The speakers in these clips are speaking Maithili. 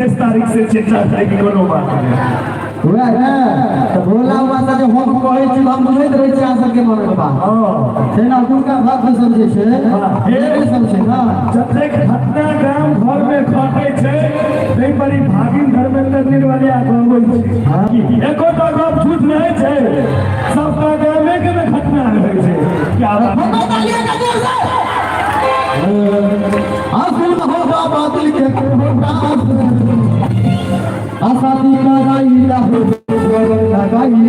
तारीख से चिंता करे के कोनो बात नहीं। वएह ने तऽ भोला बाबा से जे हम कहै छी हम बुझैत रहै छी अहाँ सबके मनक बात। छै ने, हुनका भक्त सब जे छै हे सब छै ने। जतेक घटना गाम घर में घटै छै ताहि पर ई भागिन धर्मेंद्र निर्वलिया गबै छै। एको टा गप झूठ नहि छै, सबटा गामे के ने घटना रहै छै। क्या बात। असल हो बाबा दिल के आसादी कराई हो लगाई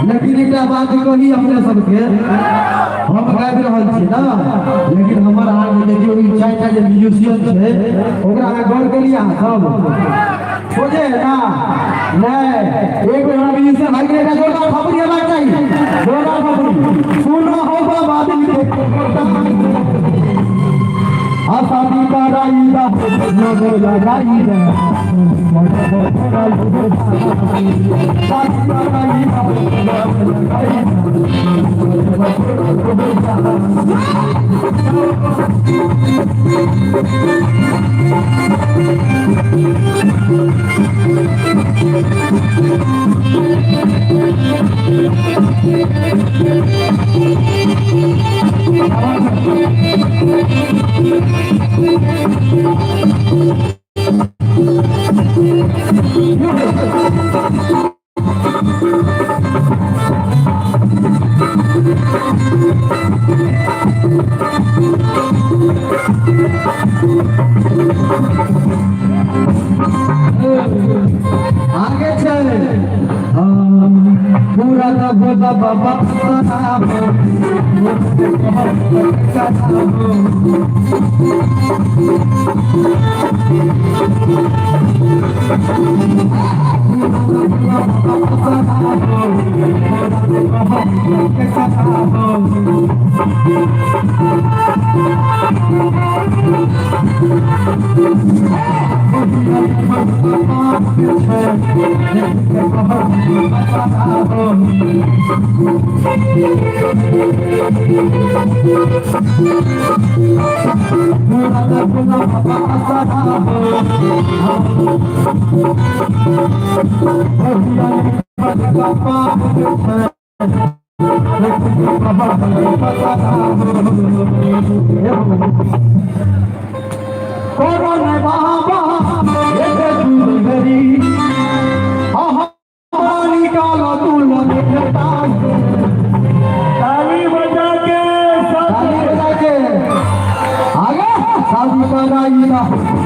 लेकिन एकटा बात कही अपने सबके, हम गाबि रहल छी ना, लेकिन हमर अहाँके देखियौ ई चारिटा जे म्यूजिशियन छै ओकरा अहाँ गौर केलियै अहाँ सब सोचे ना नहीं एक बेर हमरा म्यूजिशियन भाई के एकटा जोरदार थपड़ी हेबाक चाही, जोरदार थपड़ी। सुनो हो बाबा दिल के आसादी कराई दा लोगो लगाई दा शादी कराई दा लोगो लगाई आगे चल। पूरा भोला बाबा ताली बजा के ताली बजा के आगे शादी कराई दा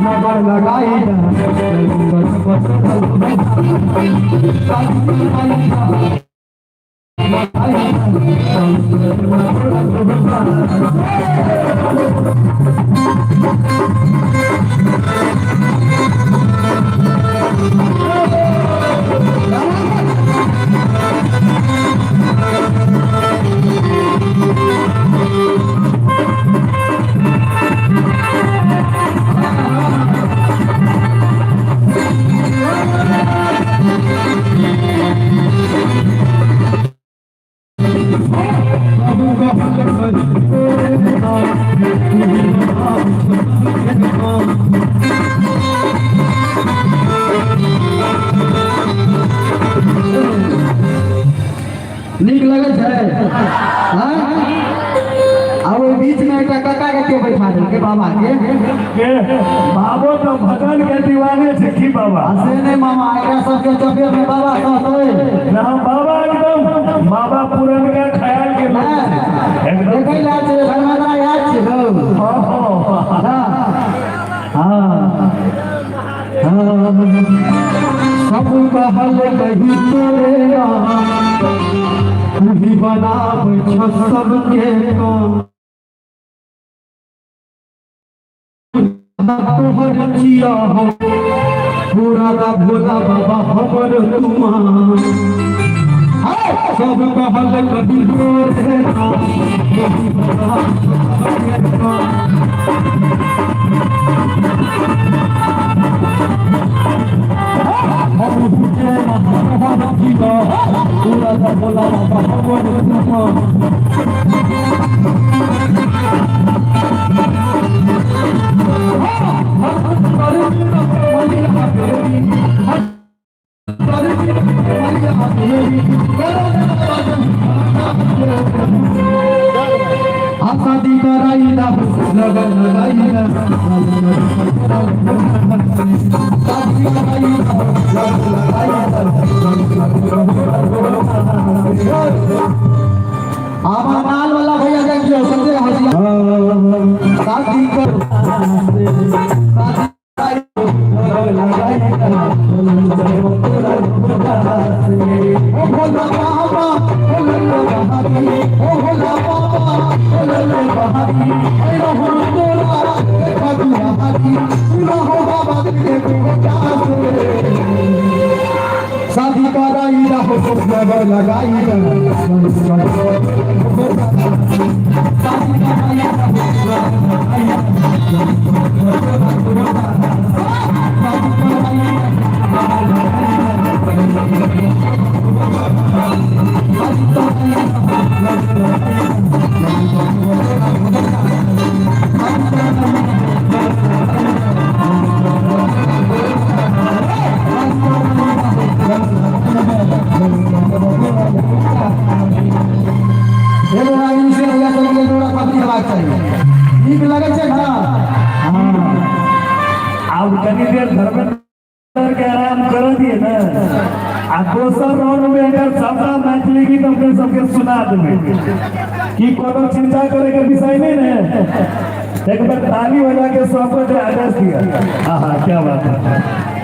नगर लगाई दा शादी कराई दा नीक लगै छै। हाँ? आ ओहि बीच में एकटा काका के के बैठा देलकै बाबा के। के बाबो तो भजन के दीवाने छै की बाबा? आ से नहि मामा, एकरा सबके चपेट में बाबा सहतै ना बाबा एकदम बाबा पुरनका ख्याल के लोग छै एकदम। देखै लए छै धर्मेंद्र याद छै हौ। हाँ, हाँ। हाँ हाँ सब कहल कही तोरे तू ही बनाबै छ सबके काम तोहर जिया हो पूरा दा भोला बाबा हमर तुमा सब कहल कभी गोर पूरा दा भोला बाबा हमर तुमा शादी कराई दा लगन लगाई दा शादी कराई दा लगन लगाई दा। आवा नाल वाला भैया देखियो सबसे हंसिया शादी कर शादी लगाई दा ओ भोला बाबा ओ लल्ला बहारी ओ भोला बाबा ओ लल्ला बहारी ऐ रहो तोरा देखा दुहारी पूरा हो बाबा देखो शादी कराई रहो लगन लगाई शादी कराई एगो रागिनी से भैया चल गेल जोड़ा पत्री हेबाक चाही नीक लगै छै ना। आब कनी देर धर्मेंद्र के आराम कर दिए ना आ दोसर राउंड में अगर सबटा मैथिली गीत अपने सबके सुना देबै कि कोनो चिंता करे के विषय नहीं ने। एक बार ताली बजा के सबको जो आदेश दिया। हाँ हाँ क्या बात है।